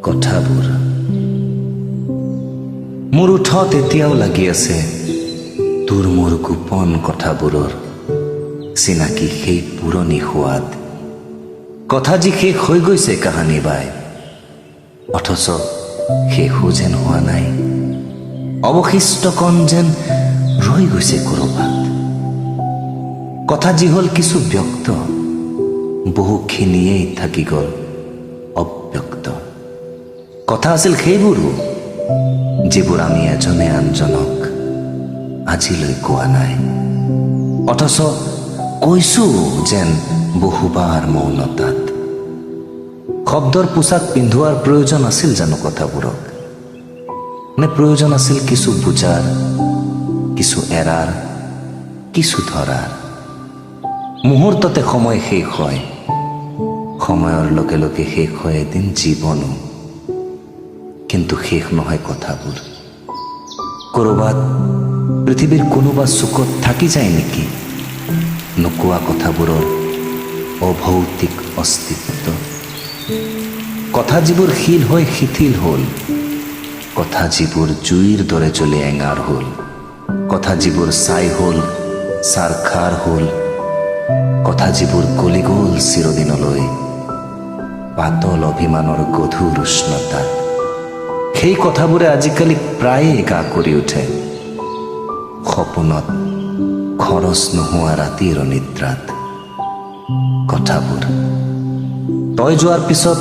কথাবোৰ মোৰ ওঠত এতিয়াও লাগি আছে তোৰ মোৰ গোপন কথাবোৰৰ চিনাকি সেই পুৰণি সোৱাদ। কথা যি শেষ হৈ গৈছে কাহানিবাই, অথচ শেষো যেন হোৱা নাই, অৱশিষ্টকণ যেন ৰৈ গৈছে ক'ৰবাত। কথা যি হ'ল কিছু ব্যক্ত, বহুখিনিয়েই থাকি গ'ল অব্যক্ত। কথা আছিল সেইবোৰো যিবোৰ আমি এজনে আনজনক আজিলৈ কোৱা নাই, অথচ কৈছো যেন বহুবাৰ মৌনতাত। শব্দৰ পোচাক পিন্ধোৱাৰ প্ৰয়োজন আছিল জানো কথাবোৰক? নে প্ৰয়োজন আছিল কিছু বুজাৰ, কিছু এৰাৰ, কিছু ধৰাৰ? মুহূৰ্ততে সময় শেষ হয়, সময়ৰ লগে লগে শেষ হয় এদিন জীৱনো, কিন্তু শেষ নহয় কথাবোৰ। ক'ৰবাত পৃথিৱীৰ কোনোবা চুকত থাকি যায় নেকি নোকোৱা কথাবোৰৰ অভৌতিক অস্তিত্ব? কথা যিবোৰ শিল হৈ শিথিল হ'ল, কথা যিবোৰ জুইৰ দৰে জ্বলি এঙাৰ হ'ল, কথা যিবোৰ ছাই হ'ল, চাৰখাৰ হ'ল, কথা যিবোৰ গলি গ'ল চিৰদিনলৈ পাতল অভিমানৰ গধুৰ উষ্ণতাত, সেই কথাবোৰে আজিকালি প্ৰায়ে গা কৰি উঠে সপোনত, খৰচ নোহোৱা ৰাতিৰ অনিদ্ৰাত। কথাবোৰ তই যোৱাৰ পিছত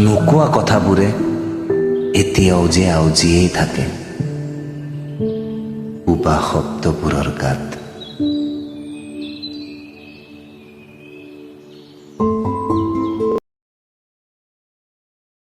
নোকোৱা কথাবোৰে এতিয়াও যে আউজিয়েই থাকে উবা শব্দবোৰৰ গাত।